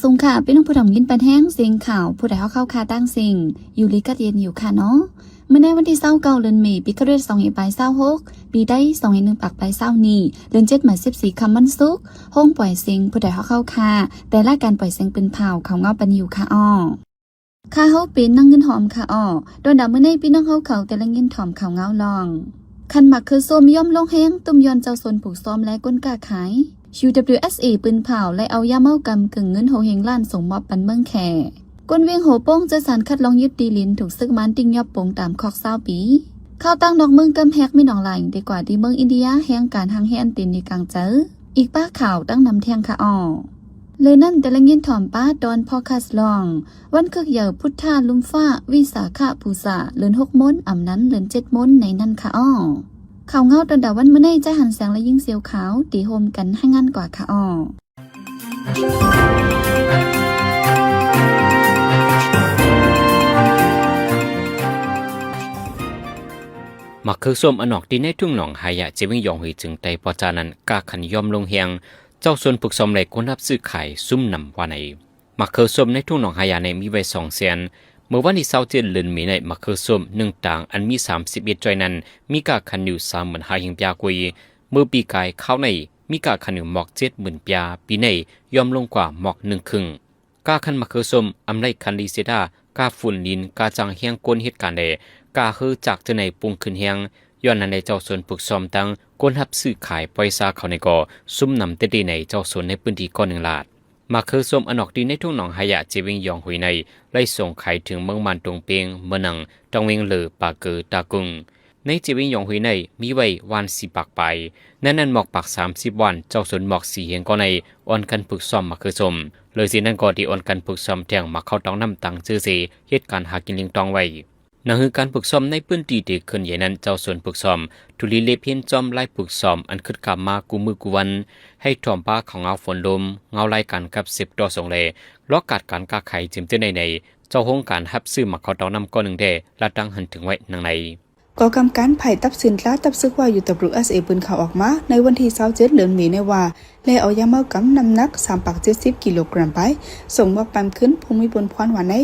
ສູງຄ່ະ ພີ່ນ້ອງຜູ້ຖອມຍິນປັນແຮງ ສຽງຂ່າວ ຜູ້ໃດຮອກເຂົ້າຄ່າຕ່າງສິ່ງ ຢູ່ດີກັດເຢັນຢູ່ຄ່ະເນາະ. ມື້ໃນວັນທີຊາວເກົ້າ ເດືອນເມ ປີຄະລິດສອງພັນຊາວຫົກ ປີໄທສອງພັນໜຶ່ງປາຍຊາວນີ້ ເດືອນເຈັດມາສິບສີ່ຄ່ຳ ວັນສຸກ ໂຮງປ່ອຍເສັງ ຜູ້ໃດຮອກເຂົ້າຄ່າ ແຕ່ລາຍການປ່ອຍເສັງປືນເຜົາ ເຂົ້າເງົາປັນຢູ່ຄ່ະອ້ອ. ຄ່າເຮົາເປັນນາງເງິນຫອມຄ່ະອ້ອ. ດອນດາມື້ໃນ ພີ່ນ້ອງເຮົາເຂົ້າແຕ່ລະເງິນຖອມເຂົ້າເງົາລອງ. ຄັນໝາກເຂືອສົ້ມຍອມລົງແຮງ ຕຸ້ມຍ້ອນເຈົ້າຊົນຜູກຊອມ ແລະ ຄົນຄ້າຂາຍ. ຢູ ດັບເບິນຢູ ເອສ ເອ ປືນເຜົາ ແລະ ເອົາຢາເມົາກຳເກີງເງິນຫົກແຫ່ງລ້ານ ສົ່ງມອບປັນເມືອງແຂ. ຄົນວຽງຫົວໂປ່ງ ເຈີສານຄັດລອງຍຶດທີ່ດິນ ຖືກເສິກມານຕິຍອບປົງຕາມຄອກຊາວປີ. ຂ່າວຕ່າງນອກເມືອງກຳແຮກມີໜອງຫຼາຍ ແຕ່ກວ່າທີ່ເມືອງອິນເດຍ ແຮງການຮ່າງແຮງເຕັນໃນກາງເຈີ. ອີກປ້າຂ່າວຕັ້ງນຳແທ່ງຄ່ະອ້ອ. ເລີຍນັ້ນ ແຕ່ລະເງິນຖອມປ້າຕອນພອດຄາສລອງ ວັນຄຶກໃຫຍ່ພຸດທາລຸມຟ້າ ວິສາຂະປູຊາ ເດືອນຫົກມົນ ອຳນັ້ນເດືອນເຈັດມົນ ໃນນັ້ນຄ່ະອ້ອ. ຂ່າວເງົາຕອນດາວັນມື້ໃນ ຈາຫັນແສງ ແລະ ຍິງສຽວຂາວ ທີ່ຮ່ວມກັນລາຍງານກວ່າຄ່ະອ້ອ. ໝາກເຂືອສົ້ມອັນອອກທີ່ໃນທົ່ງໜອງຫາຍາ ເຈວຽງຢອງຫຸຍ ເຈີງໄຕປອດຈານັ້ນ ກາຂັນຍອມລົງແຮງ ເຈົ້າຊົນຜູກຊອມ ແລະ ຄົນຮັບຊື້ຂາຍຊຸມນຳວ່າໃນ. ໝາກເຂືອສົ້ມໃນທົ່ງໜອງຫາຍາໃນມີໄວ້ສອງແສນ. ເມື່ອວັນທີຊາວເຈັດ ເດືອນເມໃນ ໝາກເຂືອສົ້ມໜຶ່ງຕາງ ອັນມີສາມສິບເອັດຈ້ອຍນັ້ນ ມີກາຂັນຢູ່ສາມໝື່ນຫ້າພັນປຽກວ່າ. ເມື່ອປີກາຍຄາວໃນ ມີກາຂັນຢູ່ໝອກເຈັດໝື່ນປຽກວ່າ, ປີໃນຍອມລົງກວ່າໝອກໜຶ່ງເຄິ່ງ. ກາຂັນໝາກເຂືອສົ້ມອຳໄລຂັນລີເສດາ, ກາຝຸ່ນດິນ, ກາຈ້າງແຮງຄົນເຮັດການ ແລະ ກາເຮີຈາກເຈົ້ານາຍປຸງຂຶ້ນແຮງ. ຍ້ອນນັ້ນແຫຼະ ເຈົ້າຊົນຜູກຊອມທັງຄົນຮັບຊື້ຂາຍປ່ອຍຊາເຂົ້າໃນກໍຊຸມນຳເຕັດດີໃນເຈົ້າຊົນໃນພື້ນທີ່ກ້ອນໜຶ່ງລາດ. ໝາກເຂືອສົ້ມອັນອອກທີ່ໃນທົ່ງໜອງຫາຍາ ເຈວຽງຢອງຫຸຍໃນ ໄລ່ສົ່ງຂາຍເຖິງເມືອງມານຕົງເປງ, ເມືອງໜັງ, ຕອງວຽງເລີ, ປາເກີ, ຕາກຸງ. ໃນເຈວຽງຢອງຫຸຍໃນ ມີໄວ້ຫວ່ານສີ່ປາກປາຍ, ໃນນັ້ນໝອກປາກສາມສິບຫວ່ານ, ເຈົ້າຊົນໝອກສີ່ແຫ່ງກໍໃນ ອ່ອນກັນຜຶກຊອມໝາກເຂືອສົ້ມ. ເລີຍຊິນັ້ນກໍໄດ້ອ່ອນກັນຜຶກຊອມແທ່ງໝາກເຂົ້າຕອກນ້ຳຕັງຊື່ເສ ເຮັດການຫາກິນລ້ຽງຕ້ອງໄວ້. ໜັງສືການຝຶກຊ້ອມໃນພື້ນທີ່ທີ່ເຄື່ອນໃຫຍ່ນັ້ນ, ເຈົ້າຊົນຝຶກຊ້ອມທຸລີເລັບຮຽນຈອມລາຍຝຶກຊ້ອມ ອັນຂຶ້ນກັບມາກູ່ມື້ກູ່ວັນ, ໃຫ້ຖອມປາເຂົ້າງາວຝົນລົມ, ງາວລາຍການກັບສືບຕໍ່ສົ່ງ ແລະ ລອກກາດການຄ້າຂາຍຈິມເຕີໃນໃນ ເຈົ້າໂຮງການຮັບຊື້ໝາກເຂົ້າຕອກນ້ຳກ້ອນໜຶ່ງແດ່ ລະຕັ້ງຫັນເຖິງໄວ້ດັ່ງໃນ. ກໍກຳການໄພຕັບສິນຕາຕັບຊຶກວ່າ ຢູ ດັບເບິນຢູ ເອສ ເອ ປືນຂ່າວອອກມາໃນວັນທີຊາວເຈັດ ເດືອນເມໃນວ່າ ແລເອົາຢາເມົາກຳນ້ຳໜັກສາມປາກເຈັດສິບກິໂລກຣມປາຍ ສົ່ງມອບປານຄືນຜູ້ມີບຸນພອນວ່າໃນ.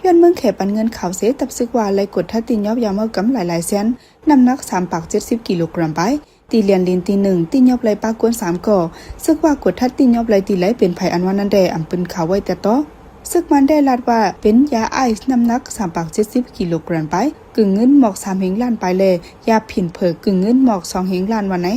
ຍ້ອນເມືອງແຂປັນເງິນຂາວເສ ຕັບຊຶກວ່າໄລ່ກວດທັດຕິຍອບຢາເມົາກຳຫຼາຍໆແສນ ນ້ຳໜັກສາມປາກເຈັດສິບກິໂລກຣມປາຍ ທີ່ແດນດິນທີໜຶ່ງ ຕິຍອບໄລ່ປາກກວນສາມກໍ ຊຶກວ່າກວດທັດຕິຍອບໄລ່ທີ່ໄລ່ເປັນໃຜອັນວ່ານັ້ນແດ່ ອຳປືນຂ່າວໄວ້ແຕ່ຕໍ່. ຊຶກມານໄດ້ລາດວ່າເປັນຢາໄອສ໌ນ້ຳໜັກສາມປາກເຈັດສິບກິໂລກຣມປາຍ ກຶ່ງເງິນໝອກສາມແຫ່ງລ້ານປາຍ ແລ ຢາຜິນເຜີກຶ່ງເງິນໝອກສອງແຫ່ງລ້ານວ່າໃນ.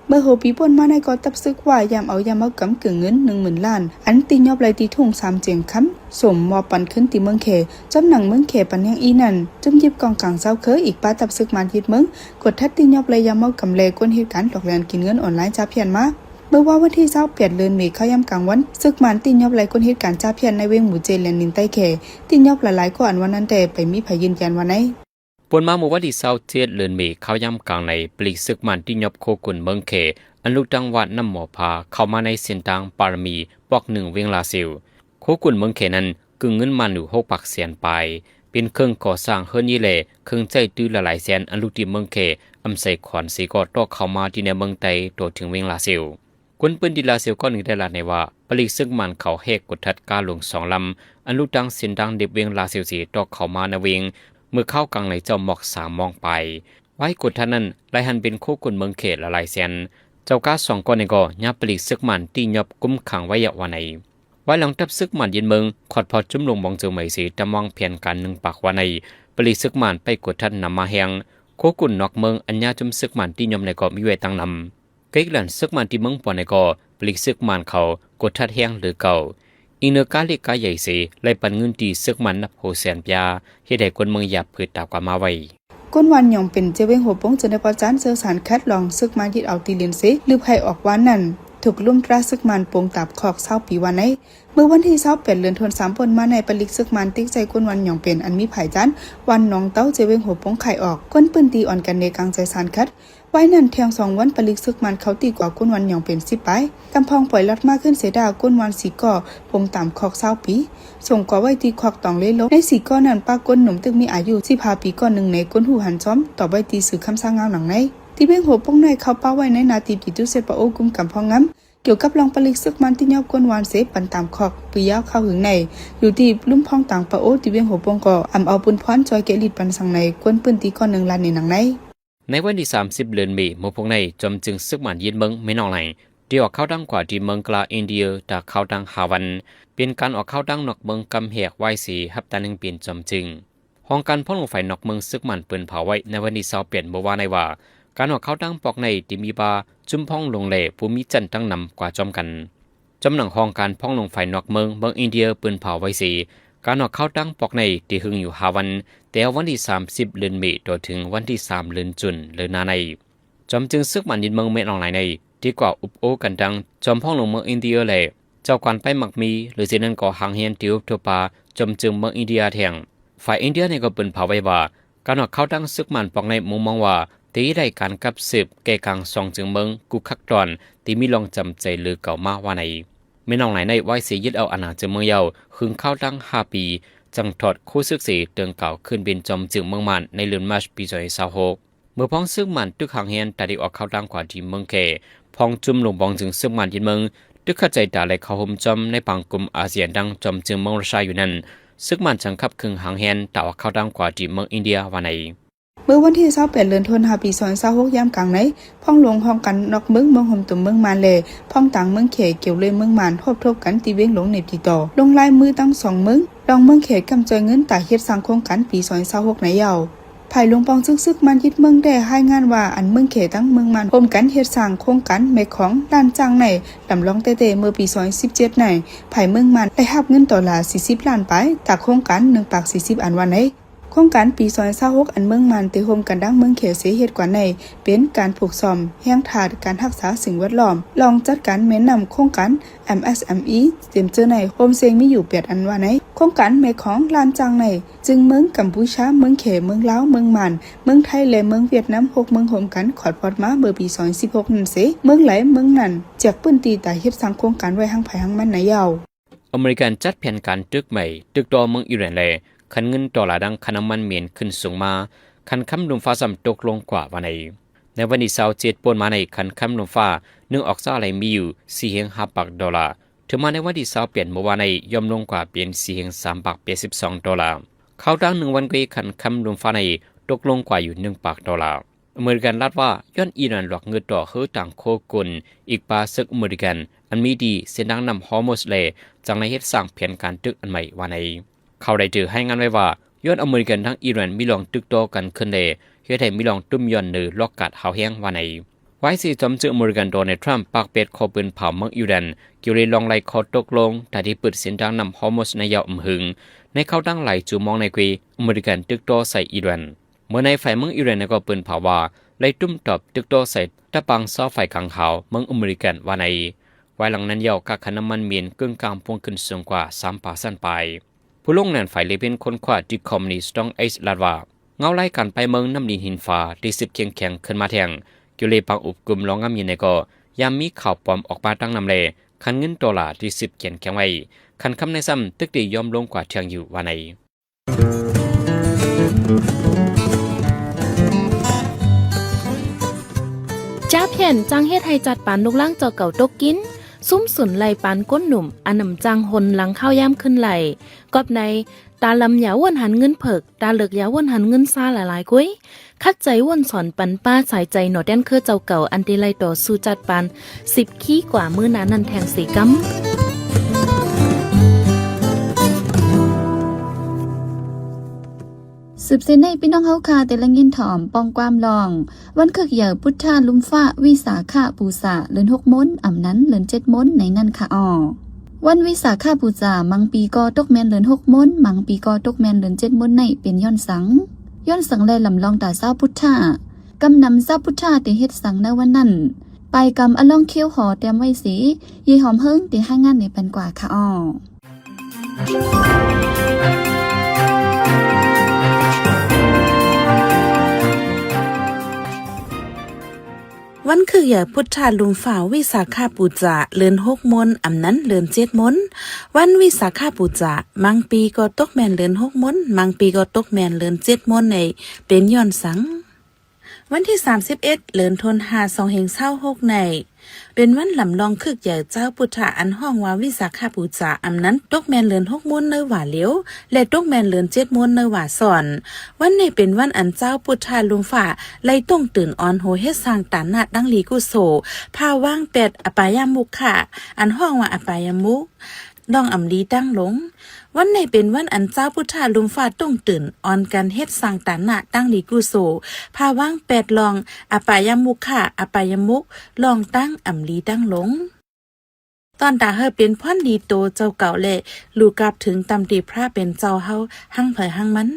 ເມື່ອຫົວປີປົນມາໃນກໍຕັບຊຶກວ່າຢາມເອົາຢາເມົາກຳກຶ່ງເງິນໜຶ່ງໝື່ນລ້ານ ອັນຕິຍອບໄລ່ທີ່ທົ່ງສາມຈຽງຄຳ ສົ່ງມອບປັນຄືນທີ່ເມືອງແຂ. ຈອມໜັງເມືອງແຂປັນຍັງອີນັ້ນ ຈຸ້ມຢິບກອງກາງຊາວເຄີ ອີກປາຕັບຊຶກມານຍຶດເມືອງ ກວດທັດຕິຍອບໄລ່ຢາເມົາກຳ ແລ ຄົນເຮັດການຫຼອກແລ່ນກິນເງິນອອນລາຍຈາພຽນມາ. ເມື່ອວານວັນທີຊາວແປດ ເດືອນເມ ຄາວຍາມກາງວັນ ຊຶກມານຕິຍອບໄລ່ຄົນເຮັດການຈາພຽນໃນເວງໝູເຈ ແດນດິນໃຕ້ແຂ ຕິຍອບຫຼາຍໆກໍອັນວ່ານັ້ນແດ່ ໄປມີໃຜຢືນຢັນວ່າໃນ. ປົນມາເມື່ອວັນທີຊາວເຈັດ ເດືອນເມ ຄາວຍາມກາງໃນ ປະລິກຊຶກມານຕິຍອບໂຄກຸນເມືອງແຂ ອັນລຸກຕັ້ງວັດນ້ຳໝໍພາ ເຂົ້າມາໃນເສັ້ນທາງປາລະມີ ປອກໜຶ່ງ ວຽງລາຊຽວ. ໂຄກຸນເມືອງແຂນັ້ນ ກຶ່ງເງິນມານຢູ່ຫົກປາກແສນປາຍ ເປັນເຄື່ອງກໍ່ສ້າງເຮືອນນີ້ ແລ ເຄື່ອງໃຊ້ຕື້ຫຼາຍໆແສນ ອັນລຸກທີ່ເມືອງແຂ ອຳໄສຂອນເສກໍຕອກເຂົ້າມາທີ່ໃນເມືອງໃຕ້ ຕໍ່ເຖິງວຽງລາຊຽວ. ຄົນພື້ນທີ່ລາຊຽວກ້ອນໜຶ່ງໄດ້ລາຍງານວ່າ ປະລິກຊຶກມານເຂົາແຫກກວດທັດກາຫຼວງສອງລຳ ອັນລຸກທາງເສັ້ນທາງເດັບວຽງລາຊຽວເສ ຕອກເຂົ້າມາໃນວຽງ ເມື່ອຄາວກາງໃນເຈົ້າໝອກສາມໂມງປາຍ. ໄວ້ກວດທັດນັ້ນ ລາຍຫັນເປັນໂຄກຸນເມືອງແຂຫຼາຍໆແສນ. ເຈົ້າກາສອງກ້ອນນີ້ກໍຍາມປະລິກຊຶກມານຕິຍອບກຸມຂັງໄວ້ຢາກວ່າໃນ. ວາຍຫຼັງທັບຊຶກມານຍຶດເມືອງ ຂອດພອດຈຸ້ມລົງບອງເຈີໃໝ່ເສ ຕາມວາງແຜນການໜຶ່ງປາກວ່າໃນ ປະລິກຊຶກມານໄປກວດທັດນຳມາແຮງ. ໂຄກຸນນອກເມືອງ ອັນຍາຈຸ້ມຊຶກມານຕິຍອບໃນກໍມີໄວ້ຕັ້ງນຳ. ເກກຫຼັນຊຶກມານທີ່ເມືອງປອນໃນກໍ ປະລິກຊຶກມານເຂົາກວດທັດແຮງເຫຼືອເກົ່າ. ອີງເໜືອກາເລັກກາໃຫຍ່ເສ ໄລ່ປັນເງິນທີ່ຊຶກມານນັບຫົກແສນປຽ ເຮັດໃຫ້ຄົນເມືອງຢາບຜືດຕາກວ່າມາໄວ. ກົນວັນຫຍອງເປັນ ເຈວຽງຫົວປົງ ເຈີນໄດ້ປະຈານເຊີສານຄັດລອງຊຶກມານຍຶດເອົາທີ່ດິນເສ ລືບໃຫ້ອອກວ່ານັ້ນ ຖືກລຸມຕາຊຶກມານປົງຕາບຄອກຊາວປີວ່າໃນ. ເມື່ອວັນທີຊາວແປດ ເດືອນທັນສາ ປົນມາໃນ ປະລິກຊຶກມານຕິກໃສ່ກົນວັນຫຍອງເປັນ ອັນມີຜາຍຈານ ວັນໜອງເຕົ້າ ເຈວຽງຫົວປົງຂາຍອອກ ຄົນພື້ນທີ່ອ່ອນກັນເນກາງໃຈສານຄັດ. ໄວ້ນັ້ນ ແທ່ງສອງວັນ ປະລິກຊຶກມານເຂົາຕີກວ່າກົນວັນຫຍອງເປັນສິບປາຍ ກຳພອງປ່ອຍລັດມາຂຶ້ນເສດາ ກົນວັນສີ່ກໍປົງຕາມຄອກຊາວປີ ສົ່ງກໍໄວ້ທີ່ຄອກຕອງເລໂລ. ໃນສີ່ກໍນັ້ນ ປາກົນໜຸ່ມຕຶກມີອາຍຸສິບຫ້າປີ ກໍໜຶ່ງໃນຄົນຮູ້ຫັນຊອມ ຕອບໄວ້ທີ່ສື່ຄຳສັງງາວໜັງໃນ. ທີ່ວຽງຫົວປົງໃນເຂົາປາໄວ້ໃນນາທີ່ປີຕຸເສດປາໂອ ກຸມກຳພອງງາມ ກ່ຽວກັບເລື່ອງປະລິກເສິກມັນທີ່ຍອບກົ້ນຫວານເຊປັນຕາມຄອກ ປືຢາວຄາວຫຶງໃນ ຢູ່ທີ່ລຸ່ມພອງຕາງປາໂອ ທີ່ວຽງຫົວໂປ່ງ ກໍອຳເອົາປຸນພອນຊ່ອຍແກະລິດປັນສັງໃນ ກວນພື້ນທີ່ກ້ອນໜຶ່ງລ້ານໃນນາງໃນ. ໃນວັນທີສາມສິບເດືອນເມ ເມື່ອພວກໃນ ຈອມຈຶ່ງເສິກມັນຍຶດເມືອງແມ່ນອອງໄຫຼ ໄດ້ອອກຂ່າວດັງກວ່າທີ່ເມືອງກະລາອິນເດຍ ຕາຂ່າວດັງຫ້າວັນ ເປັນການອອກຂ່າວດັງນອກເມືອງກຳແຫກ ໄວ້ເສ ຮັບຕາແໜ່ງເປັນຈອມຈຶ່ງ. ຫ້ອງການພອງຫຼວງຝ່າຍນອກເມືອງເສິກມັນເປີດເຜີຍໄວ້ໃນວັນທີຊາວແປດ ເມື່ອວານໃນວ່າ ການອອກຂ່າວດັງປອກໃນທີ່ມີວ່າ ຊຸມພອງຫຼວງ ແລະ ພູມີຈັນຕັ້ງນຳກວ່າຈອມກັນ. ຈຳໜັງຫ້ອງການພອງຫຼວງຝ່າຍນອກເມືອງ ເມືອງອິນເດຍເປີດເຜີຍໄວ້ເສ ການອອກຂ່າວດັງປອກໃນທີ່ເຮືອງຢູ່ຫ້າວັນ ແຕ່ວັນທີສາມສິບເດືອນເມ ຕໍ່ເຖິງວັນທີສາມເດືອນຈູນ ເລີນາໃນ. ຈອມຈຶ່ງເສິກມັນຍຶດເມືອງແມ່ນອອງໄຫຼໃນ ທີ່ກ່າວອຸບໂອ້ກັນດັ່ງ ຈອມພອງຫຼວງເມືອງອິນເດຍ ແລະ ເຈົ້າກວານໄປໝາກມີ ຫຼື ເຊັ່ນນັ້ນກໍຫາງແຮນທີ່ຮູບທົ່ວປາ ຈອມຈຶ່ງເມືອງອິນເດຍແທ່ງ. ຝ່າຍອິນເດຍໃນກໍເປີດເຜີຍໄວ້ວ່າ ການອອກຂ່າວດັງເສິກມັນປອກໃນມຸງມອງວ່າ ທີ່ໄດ້ການກັບສືບແກ່ກາງສອງຈຶ່ງເມືອງ ກຸຄັກຕອນ ທີ່ມີລອງຈຳໃຈເລີເກົ່າມາວ່າໃນ. ແມ່ນອອງໄຫຼໃນໄວ້ເສຍຶດເອົາອານາຈາກເມືອງຍາວ ຄຶງຄາວຕັ້ງຫ້າປີ ຈັ່ງຖອດຄູ່ເສິກເສເຕີງກ່າວຂຶ້ນເປັນຈອມຈຶ່ງເມືອງມານໃນເດືອນມາດ ປີສອງພັນຊາວຫົກ ເມື່ອພອງເສິກມັນຕຶກຫາງແຮນ ຕາໄດ້ອອກຂ່າວດັງກວ່າທີ່ເມືອງແຂ ພອງຈຸ່ມຫຼວງບອງຈຶ່ງເສິກມັນຍຶດເມືອງ ຕຶກຂັດໃຈຕາ ແລະ ເຂົ້າໂຮມຈອມໃນປາງກຸ່ມອາຊຽນ ດັ່ງຈອມຈຶ່ງເມືອງຣັດຊາຢູ່ນັ້ນ ເສິກມັນຈັ່ງຂັບເຄື່ອງຫາງແຮນ ຕາອອກຂ່າວດັງກວ່າທີ່ເມືອງອິນເດຍວ່າໃນ. ເມື່ອວັນທີຊາວແປດ ເດືອນຖົນຫ້າ ປີສອງພັນຊາວຫົກ ຍາມກາງໃນ ພອງຫຼວງຫ້ອງການນອກເມືອງ ເມືອງໂຮມຕຸມເມືອງມານ ແລະ ພອງຕາງເມືອງແຂ ກ່ຽວເລີຍເມືອງມານ ຮົບທົບກັນທີ່ວຽງຫຼວງເນປິໂຕ ລົງລາຍມືທັງສອງເມືອງ ລອງເມືອງແຂກຳຈ່ອຍເງິນຕາເຮັດສ້າງໂຄງການປີສອງພັນຊາວຫົກໃນເຍົາ ພາຍຫຼວງປອງຊຶກ ຊຶກມັນຍຶດເມືອງ ໄດ້ລາຍງານວ່າ ອັນເມືອງແຂທັງເມືອງມານ ຮ່ວມກັນເຮັດສ້າງໂຄງການແມ່ຂອງລ້ານຊ້າງໃນ ລຳລອງແຕ້ໆ ເມື່ອປີສອງພັນສິບເຈັດໃນ ພາຍເມືອງມານໄດ້ຮັບເງິນໂຕລາສີ່ສິບລ້ານປາຍ ຈາກໂຄງການໜຶ່ງປາກສີ່ສິບອັນວ່າໃນ. ໂຄງການປີສອງພັນຊາວຫົກ ອັນເມືອງມານໄດ້ຮ່ວມກັນດັ່ງເມືອງແຂເສເຮັດກວ່າໃນ ເປັນການຜູກສ້ອມແຮງທາດ ການຮັກສາສິ່ງແວດລ້ອມ, ລ່ອງຈັດການແມ່ນ້ຳ, ໂຄງການ ເອັມເອສເອັມອີ ເຕັມເຈີໃນ ໂຮມເສັງມີຢູ່ແປດອັນວ່າໃນ. ໂຄງການແມ່ຂອງລ້ານຊ້າງໃນ ຈຶ່ງເມືອງກຳປູຊາ, ເມືອງແຂ, ເມືອງລາວ, ເມືອງມານ, ເມືອງໄທ ແລະ ເມືອງຫວຽດນາມ ຫົກເມືອງຮ່ວມກັນຂອດພອດມາເມື່ອປີສອງພັນສິບຫົກນັ້ນເສ ເມືອງໃດເມືອງນັ້ນ ແຈກພື້ນທີ່ຕາເຮັດສ້າງໂຄງການໄວ້ທາງໃຜທາງມັນໃນເຍົາ. ອາເມລິກັນຈັດແຜນການຕຶກໃໝ່ ຕຶກຕໍ່ເມືອງອີຣານ ແລະ ຄັນເງິນໂຕລາດັງ ຄ່ານ້ຳມັນເມັນຂຶ້ນສູງມາ ຄັນຄຳລົມຟ້າຊ້ຳຕົກລົງກວ່າວ່າໃນ. ໃນວັນທີຊາວເຈັດ ປົນມາໃນ ຄັນຄຳລົມຟ້າ ໜຶ່ງອອກສະໄລມີຢູ່ສີ່ແສນຫ້າພັນໂດລາ ເຖິງມາໃນວັນທີຊາວແປດ ເມື່ອວານໃນ ຍ່ອມລົງກວ່າເປັນສີ່ແສນສາມພັນແປດສິບສອງໂດລາ. ຄາວດາງໜຶ່ງວັນກ່ອນ ຄັນຄຳລົມຟ້າໃນຕົກລົງກວ່າຢູ່ໜຶ່ງພັນໂດລາ. ອາເມລິກັນລັດວ່າ ຍ້ອນອີຣານຫຼອກເງິນຕໍ່ເຮີຕ່າງໂຄກົນ ອີກປາເສິກອາເມລິກັນ ອັນມີທີ່ເສັ້ນທາງນ້ຳຮອມຸດ ແລະ ຈັ່ງໄດ້ເຮັດສ້າງແຜນການຕຶກອັນໃໝ່ວ່າໃນ. ຂ່າວໄດ້ຖືກລາຍງານໄວ້ວ່າ ຍ້ອນອາເມລິກັນທັງອີຣານມີລອງຕຶກຕໍ່ກັນຂຶ້ນ ແລະ ເຮັດໃຫ້ມີລອງຕຸ້ມຍ້ອນເນີລອກກາດຮ້າວແຮງວ່າໃນ. ວາຍເສ ຈອມເຈີອາເມລິກັນ ໂດນັລ ທຣຳ ປາກແປດຂໍປືນເຜົາເມືອງອີຣານ ກ່ຽວເລີຍລອງໄລ່ຂໍ້ຕົກລົງ ຖ້າທີ່ເປີດເສັ້ນທາງນ້ຳຮອມຸດໃນເຍົາອຳຫຶງ ໃນຄາວດາງຫຼາຍຊົ່ວໂມງໃນເກວ ອາເມລິກັນຕຶກຕໍ່ໃສ່ອີຣານ. ເມື່ອໃນຝ່າຍເມືອງອີຣານກໍປືນເຜົາວ່າ ໄລ່ຕຸ້ມຕອບຕຶກຕໍ່ໃສ່ຕາປາງຊາວຝ່າຍກາງຂາວເມືອງອາເມລິກັນວ່າໃນ. ວາຍຫຼັງນັ້ນເຍົາ ຄ່ານ້ຳມັນເມັນເກີ້ງກາງພວງຂຶ້ນສູງກວ່າສາມເປີເຊັນປາຍ. ຜູ້ລົງນາມຝ່າຍເລເວັນຄົ້ນຄວ້າທີ່ຄອມມານີສະຕອງເອັກ ລັດວ່າ ເງົາລາຍການໄປເມືອງນ້ຳດິນຫີນຟ້າທີ່ສືບເຂັ້ມແຂງຂຶ້ນມາແທ່ງ ກິວເລປາງອຸບກຸມລອງງາມຍິນໃນກໍ ຍາມມີຂ່າວປອມອອກມາຕັ້ງນຳແລ ຄັນເງິນໂຕລາທີ່ສືບເຂັ້ມແຂງໄວ້ ຄັນຄຳໃນຊ້ຳຕຶກໄດ້ຍ່ອມລົງກວ່າທ່ຽງຢູ່ວ່າໃນ. ຈາພຽນຈັ່ງເຮັດໃຫ້ຈັດປານລູກລ້າງເຈົ້າເກົ່າຕົກກິນ, ຊຸມຊຸນໄລ່ປານກົ້ນໜຸ່ມ ອັນນຳຈ້າງຫົນຫຼັງເຂົ້າຍາມຄືນໄລ່. ກອບໃນ ຕາລຳຢ່າວົນຫັນເງິນເຜິກ, ຕາເລິກຢ່າວົນຫັນເງິນຊາຫຼາຍໆກຸ້ຍ. ຂັດໃຈວົນສອນປັນປ້າສາຍໃຈໜໍແຕ່ນເຄືອເຈົ້າເກົ່າ ອັນທີ່ໄລ່ຕໍ່ສູ້ຈັດປານສິບຄີກວ່າມື້ໜ້ານັ້ນແທ່ງເສກຳ. ສືບເສັ້ນໃນ ພີ່ນ້ອງເຮົາຂ້າ ໄດ້ລະຍິນຖອມປ້ອງຄວາມລອງ ວັນຄຶກໃຫຍ່ພຸດທະລຸມຟ້າ ວິສາຂະປູຊາ ເດືອນຫົກມົນ ອຳນັ້ນເດືອນເຈັດມົນໃນນັ້ນຄະອໍ. ວັນວິສາຂະປູຊາ ບາງປີກໍຕົກແມ່ນເດືອນຫົກມົນ, ບາງປີກໍຕົກແມ່ນເດືອນເຈັດມົນໃນ ເປັນຍ້ອນສັງ? ຍ້ອນສັງແລລຳລອງຕາຊາວພຸດທະ? ກຳນຳຊາວພຸດທະໄດ້ເຮັດສັງໃນວັນນັ້ນ? ປາຍກຳອະລ່ອງຂຽວຫໍແຕ້ມໄວ້ເສ ເຢຍຫອມເຮີງໄດ້ລາຍງານໃນປັນກວ່າຄະອໍ. ວັນຄຶກໃຫຍ່ພຸດທະລຸມຟ້າ ວິສາຂະປູຊາ ເດືອນຫົກມົນ ອຳນັ້ນເດືອນເຈັດມົນ. ວັນວິສາຂະປູຊາ ບາງປີກໍຕົກແມ່ນເດືອນຫົກມົນ, ບາງປີກໍຕົກແມ່ນເດືອນເຈັດມົນໃນ ເປັນຍ້ອນສັງ? ວັນທີສາມສິບເອັດ ເດືອນທັນວາ ສອງພັນຊາວຫົກ ນີ້ ເປັນວັນລຳລອງຄຶກໃຫຍ່ເຈົ້າພຸດທະ ອັນຮ້ອງວ່າວິສາຂະປູຈາ, ອຳນັ້ນຕົກແມ່ນເດືອນຫົກມູນໃນວາລຽວ ແລະ ຕົກແມ່ນເດືອນເຈັດມູນໃນວາຊ້ອນ. ວັນນີ້ເປັນວັນອັນເຈົ້າພຸດທະລຸ່ມຟ້າໄລ່ຕົງເຕືອນອອນໂຮເຮັດສ້າງຕານະຕັ້ງດີກຸໂສ, ພາວາງແປດອະບາຍະມຸກຂະ, ອັນຮ້ອງວ່າອະບາຍະມຸກ ລ່ອງອຳດີຕັ້ງລົງ. ວັນນີ້ເປັນວັນອັນເຈົ້າພຸດທະລຸ່ມຟ້າຕົງເຕືອນອອນກັນເຮັດສ້າງຕານະຕັ້ງດີກຸໂສ, ພາວາງແປດລ່ອງອະບາຍະມຸກຂະ, ອະບາຍະມຸກ, ລ່ອງຕັ້ງອຳດີຕັ້ງລົງ. ຕ້ອນຕາເຮີເປັນພອນດີໂຕເຈົ້າເກົ່າ ແລະ ລູກາບເຖິງຕຳຕິພຣະເປັນເຈົ້າເຮົາ ຮັ່ງໃຜຮັ່ງມັນ.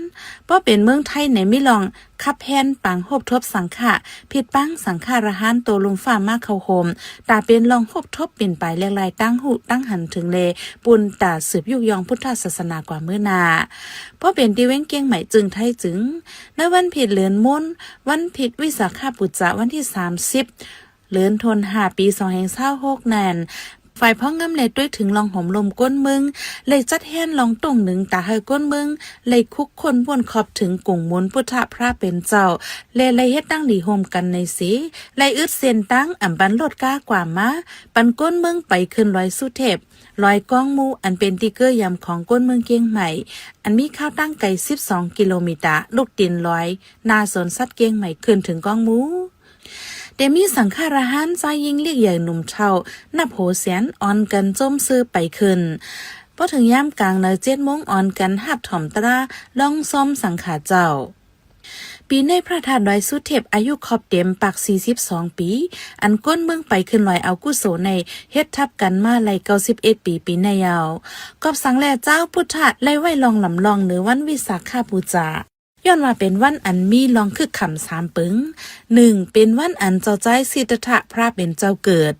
ບໍ່ເປັນເມືອງໄທໃນມີລ່ອງ ຂັບແຮ່ນປາງຮົບທົບສັງຂະ, ຜິດປັງສັງຂາລະຫັນໂຕລຸ່ມຟ້າມາເຂົ້າໂຮມ, ຕາເປັນລ່ອງຮົບທົບເປັນປາຍແລກລາຍຕັ້ງຮູ້ຕັ້ງຫັນເຖິງ ແລ ປຸນຕາສືບຍຸກຍ່ອງພຸດທະສາສະໜາກວ່າມື້ໜ້າ. ບໍ່ເປັນທີ່ແຂວງກຽງໃໝ່ຈຶ່ງໄທຈຶ່ງ ໃນວັນຜິດເດືອນມູນ ວັນຜິດວິສາຂະປູຈາ ວັນທີສາມສິບ ເດືອນທັນວາ ປີສອງພັນຊາວຫົກນັ້ນ ຝ່າຍພອກງາມ ແລ ຕົວເຖິງລ່ອງໂຮມລົມກົ້ນເມືອງ ແລ ຈັດແຮ່ນລ່ອງຕົງໜຶ່ງຕາເຮີກົ້ນເມືອງ ແລ ຄຸກຄົ້ນວົນຂອບເຖິງກຸງມູນພຸດທະພຣະເປັນເຈົ້າ ແລ ໄດ້ເຮັດຕັ້ງດີຮ່ວມກັນໃນເສ ໄດ້ອຶດເສັ້ນທາງອຳບັນລົດກ້າກວ່າມາ ປັນກົ້ນເມືອງໄປຂຶ້ນດອຍສຸເທບ, ດອຍກອງໝູ່ ອັນເປັນທີ່ເກີ້ຢຳຂອງກົ້ນເມືອງກຽງໃໝ່ ອັນມີຄາວທາງໄກສິບສອງກິໂລເມດຕາ, ລູກຕີນດອຍ ໜ້າສວນສັດກຽງໃໝ່ ຂຶ້ນເຖິງກອງໝູ່. ແຕ່ມີສັງຂາລະຫັນຊາຍຍິງເລັກໃຫຍ່ໜຸ່ມເຖົ້າ ນັບໂຫແສນ ອອນກັນໂຈມເຊີໄປຂຶ້ນ. ພໍເຖິງຍາມກາງໃນເຈັດໂມງ ອອນກັນຮັບຖອມຕາລ່ອງຊອມສັງຂາເຈົ້າ. ປີນີ້ພະທາດດອຍສຸເທບອາຍຸຄອບເຕັມປາກສີ່ສິບສອງປີ, ອັນກົ້ນເມືອງໄປຂຶ້ນດອຍເອົາກຸໂສໃນ ເຮັດທັບກັນມາໄດ້ເກົ້າສິບເອັດປີ ປີນີ້ແລ້ວ. ກອບສັງແລເຈົ້າພຸດທະໄດ້ໄວ້ລ່ອງລຳລອງເໜືອວັນວິສາຂະປູຈາ ຍ້ອນວ່າເປັນວັນອັນມີລ່ອງຄຶກຄຳສາມເປິງ. ໜຶ່ງ ເປັນວັນອັນເຈົ້າຊາຍສິດທັດຖະພຣະເປັນເຈົ້າເກີດ.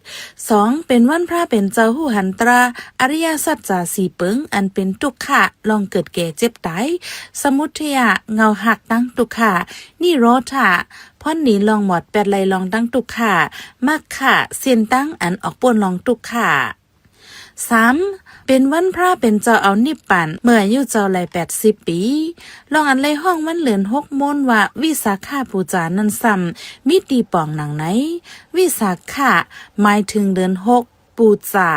ສອງ ເປັນວັນພຣະເປັນເຈົ້າຮູ້ຫັນຕາອະລິຍະສັດຈາສີ່ເປິງ ອັນເປັນທຸກຂະ, ລ່ອງເກີດແກ່ເຈັບຕາຍ, ສະມຸດທະຍະ, ເຫງົາຮັກຕັ້ງທຸກຂະ, ນິໂຣທະ, ພອນດີລ່ອງໝອດແປດໄລ່ລ່ອງຕັ້ງທຸກຂະ, ມັກຂະ, ເສັ້ນທາງອັນອອກພົ້ນລ່ອງທຸກຂະ. ສາມ ເປັນວັນພຣະເປັນເຈົ້າເອົານິບປານ ເມື່ອອາຍຸເຈົ້າໄດ້ແປດສິບປີ. ລ່ອງອັນໄດ້ຮ້ອງວັນເດືອນຫົກໂມນວ່າວິສາຂະປູຈານັ້ນຊ້ຳ ມີຕີປອງດັ່ງໃນ: ວິສາຂະ ໝາຍເຖິງເດືອນຫົກ, ປູຈາ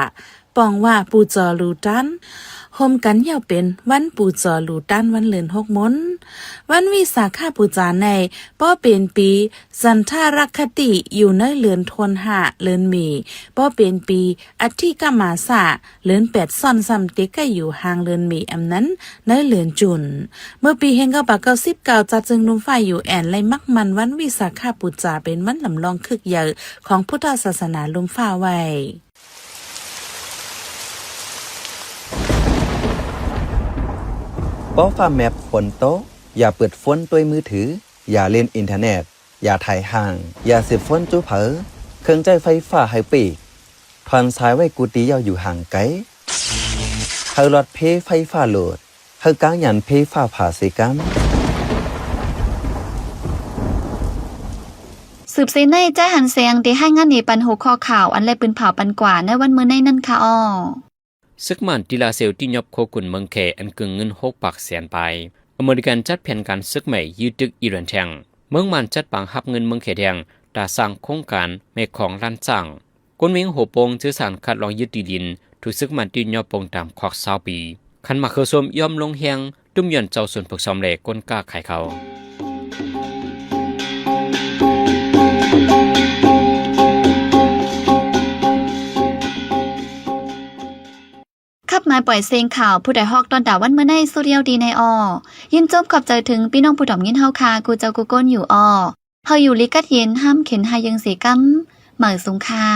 ປອງວ່າປູຈໍລູຕານ, ໂຮມກັນເຍົາເປັນວັນປູຈໍລູຕານ ວັນເດືອນຫົກໂມນ. ວັນວິສາຂະປູຈາໃນ ພໍເປັນປີ ຈັນທະລະຄະຕິ ຢູ່ໃນເດືອນທັນວາ ເດືອນເມ, ພໍເປັນປີ ອະທິກະມາສະ ເດືອນແປດຊ້ອນຊ້ຳ ແຕ່ກະຢູ່ຫ່າງເດືອນເມ ອຳນັ້ນໃນເດືອນຈູນ. ເມື່ອປີໜຶ່ງເກົ້າເກົ້າເກົ້າ ຈັດເຊິ່ງລຸ່ມຟ້າ ຢູເອັນ ໄດ້ໝັກໝັ້ນວັນວິສາຂະປູຈາ ເປັນວັນລຳລອງຄຶກໃຫຍ່ຂອງພຸດທະສາສະໜາລຸ່ມຟ້າໄວ້. ເພາະຟ້າແມັບຝົນຕົກ, ຢ່າເປີດໂຟນດ້ວຍມືຖື, ຢ່າຫຼິ້ນອິນເຕີເນັດ, ຢ່າໄຖຫ່າງ, ຢ່າເສບໂຟນຈຸໃຜ, ເຄື່ອງໃຊ້ໄຟຟ້າໃຫ້ປິດ, ຖອນສາຍໄວ້ກຸຕິ ຢ່າຢູ່ຫ່າງໄກ, ໃຫ້ຫຼອດເພໄຟຟ້າໂລດ, ໃຫ້ກາງຍານເພຟ້າຜ່າເສກັນ. ສືບເສຍໃນ ຈາຍຫັນແສງ ໄດ້ລາຍງານໃຫ້ປັນຫົວຂໍ້ຂ່າວ ອັນແລະປືນເຜົາປັນກວ່າໃນວັນມື້ໃນນັ້ນຄ່ະອໍ. ຊຶກມ້ານຕີລາເຊວ ຕີຍົບໂຄກຸນເມືອງແຄ ອັນເກີງເງິນຫົກປາກແສນປາຍ. ອາເມລິກັນຈັດແຜນການເຊີກໃໝ່ ຍຶດຕຶກອີຣານແທ່ງ. ເມືອງມ່ານຈັດປາງຮັບເງິນເມືອງແຄແທ່ງ ຕາສ້າງໂຄງການແມ່ຂອງລ້ານຊ້າງ. ກົນເວງໂຮໂປ່ງ ເຈີສານຄັດລອງຍຶດທີ່ດິນ ຖືກຊຶກມ້ານຕີຍົບໂປ່ງຕາມຄອກຊາວປີ. ຄັນໝາກເຂືອສົ້ມຍອມລົງແຮງ ຕຸ້ມຍ້ອນເຈົ້າສວນຝຶກຊ້ອມ ແລະ ຄົນຄ້າຂາຍເຂົ້າ. ຂັບມາປ່ອຍເສັງຂ່າວ ຜູ້ໃດຮອກຕ້ອນຕາວັນມື້ໃນ ສຸດຍອດດີໃນອໍ. ຍິນຊົມຂອບໃຈເຖິງພີ່ນ້ອງຜູ້ຖອມຍິນເຮົາຄ່າ ຄູ່ເຈົ້າຄູ່ຄົນຢູ່ອໍ. ເຮົາຢູ່ລີກັດເຢັນ ຫ້າມເຂັນຫາຍເຢິງເສກຳ ໝາຍສູງຄ່າ.